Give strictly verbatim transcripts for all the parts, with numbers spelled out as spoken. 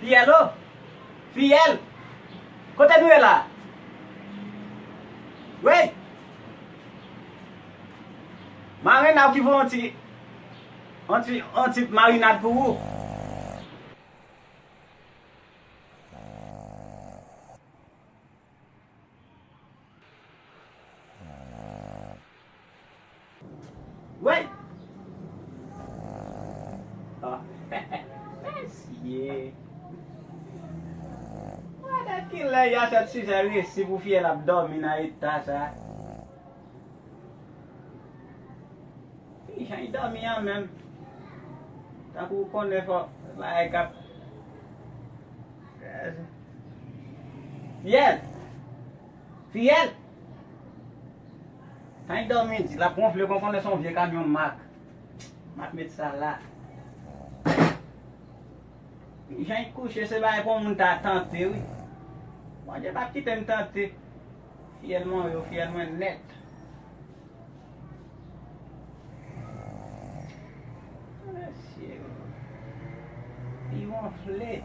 Fiyèl o! Fiyèl! Kote nou ye la? Wi! Marenn la ki voye yon ti, yon ti, yon ti marinad pou ou. Wey! Ah. Mesye. Gade kilè Yasèt Sizè resi pou fiyèl ap dòmi nan eta sa. Kijan li dòmi an menm? Tankou ou konnen fò bagay k ap. Fiyèl! Fiyèl! Tan li dòmi di, l ap wonfle kon konnen se yon vye kamyon Mak. M ap met sa la. Jan li kouche, se bagay pou moun ta tante, wi. Bondye p ap kite m tante. Fiyèl mwen yo, fiyèl mwen nèt. Mesye, li wonfle.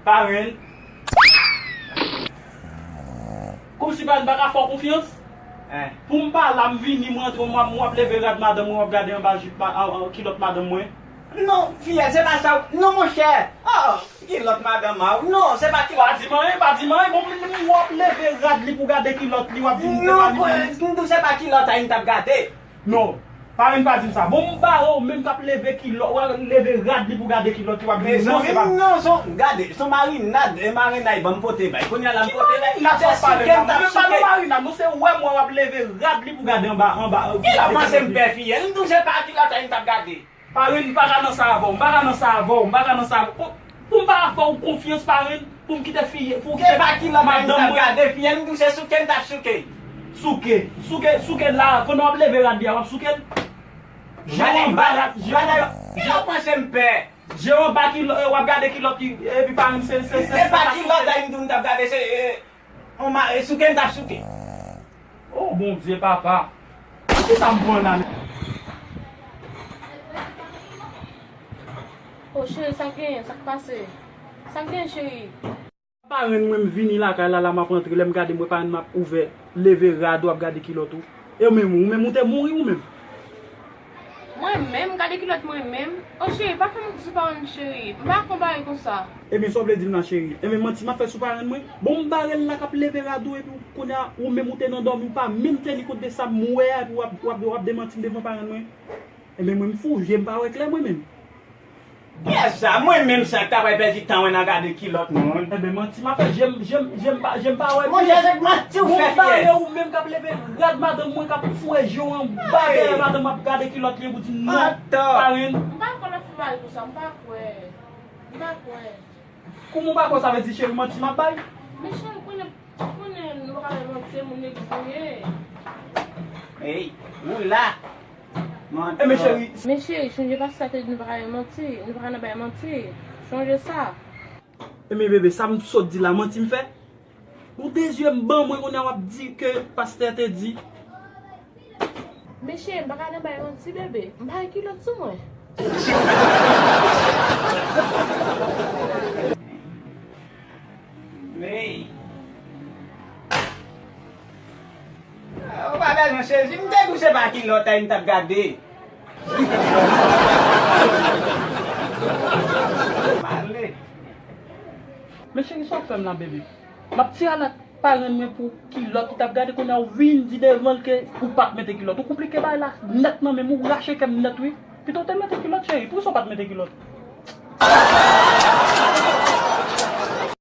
Parenn. Kòmsi pa, m pa ka fè w konfyans? Pou m pa la, m vini, m rantre, m w ap, m w ap leve rad madanm mwen, w ap gade anba jip, kilòt madanm mwen. Non, fiyèl, se pa sa. Non, monchè. Oh, kilòt madanm a w. Non, se pa kilòt. Pa di m anyen, pa di m anyen. Bon, m, m, w ap leve rad li pou gade kilòt li, w ap di m se pa li. Non, m di w se pa kilòt a li m t ap gade. Non, parenn pa di m sa. Bon, m bare w menm k ap leve kilòt, w ap leve rad li pou gade kilòt li, w ap di m non, se pa. Mezanmi, non, se yon, gade, se yon marinad, e marenay ban m pote bay. Kounye a la m pote bay. Ki marinad sa w pale la? M menm pa nan marinad, non, se wè m wè w ap leve rad li pou gade anba, anba. Kilòt panse m pè fiyèl, m di w se pa kilòt a li m t ap gade. Parenn, m pa ka nan sa avè w, m pa ka nan sa avè w, m pa ka nan sa avè w. Pou, pou m pa fè w konfyans, parenn, pou m kite fi, pou w kite madanm mwen. Se pa kilòt a li m t ap gade, fiyèl, m di w se souke m t ap souke. Souke, souke, souke la, pandan w ap leve rad li a, w ap souke l. Gade, gade, gade, kilòt panse m pè. Je anba kilòt, w ap gade kilòt li, epi parenn, se, se, se, se pa kilòt la m di w m t ap gade, se, e, On ma-, e souke m t ap souke. O Bondye, papa. Kisa m pran la menm? O cheri, sa k genyen? Sa k pase? Sa k genyen, cheri? Parenn mwen, m vini lakay la, la m ap rantre. Lè m gade, m wè parenn m ap ouvè, leve rad ou ap gade kilòt ou. E ou menm, ou menm ou te mouri ou menm? Mwen menm, gade kilòt mwen menm. O cheri, pa fè manti sou parenn cheri. M pa konn bagay konsa. Ebyen, sa w vle di m la, cheri? Ebyen, manti m ap fè sou parenn mwen? Bon, m bare l la k ap leve rad ou, epi w, kounye a, ou menm ou te nan dòmi, ou pa menm teni kont de sa m wè a, epi w ap, w ap, w ap demanti m devan parenn mwen? Ebyen, mwen, m fou, je m pa wè klè mwen menm. Kiyès sa? Mwen menm sa k ta pral pèdi tan mwen nan gade kilòt moun. Enben, manti m ap fè, je m, je m, je m pa, je m pa wè. Monchè, se manti w fè, fiyèl. Ou menm k ap leve rad madanm mwen, k ap foure je w anba dèyè madanm m ap gade kilòt li, epi w di non, parenn. M pa kwè l ap fè bagay konsa, m pa kwè. M pa kwè. Kouman w pa kwè, sa vle di cheri manti m ap bay? Men cheri, konnen Ou konnen nou pa ka bay manti, se moun legliz nou ye. Ey, ou la. Mwen, men cheri. Men cheri, chonje pastè a te di nou pa ka bay manti, nou pa ka nan bay manti. Chonje sa. Ebyen bebe, sa m sot di la, manti m fè? Ou de zye m ban mwen kounye a w ap di ke pastè te di. Men cheri, m pa ka nan bay manti, bebe. M pa gen kilòt sou mwen. Mey. Ou pa bezwen sezi, m te di w se pa kilòt a m t ap gade. Pale. Men cheri, sa w fè m la, baby? M ap tire alat parenn mwen pou kilòt ou t ap gade, kounye a w vin di devan l ke ou pa t mete kilòt. Ou konplike bagay la nèt nan men m, ou rache kè m nèt, wi. Pito w te mete kilòt, cheri. Poukisa w pa t mete kilòt?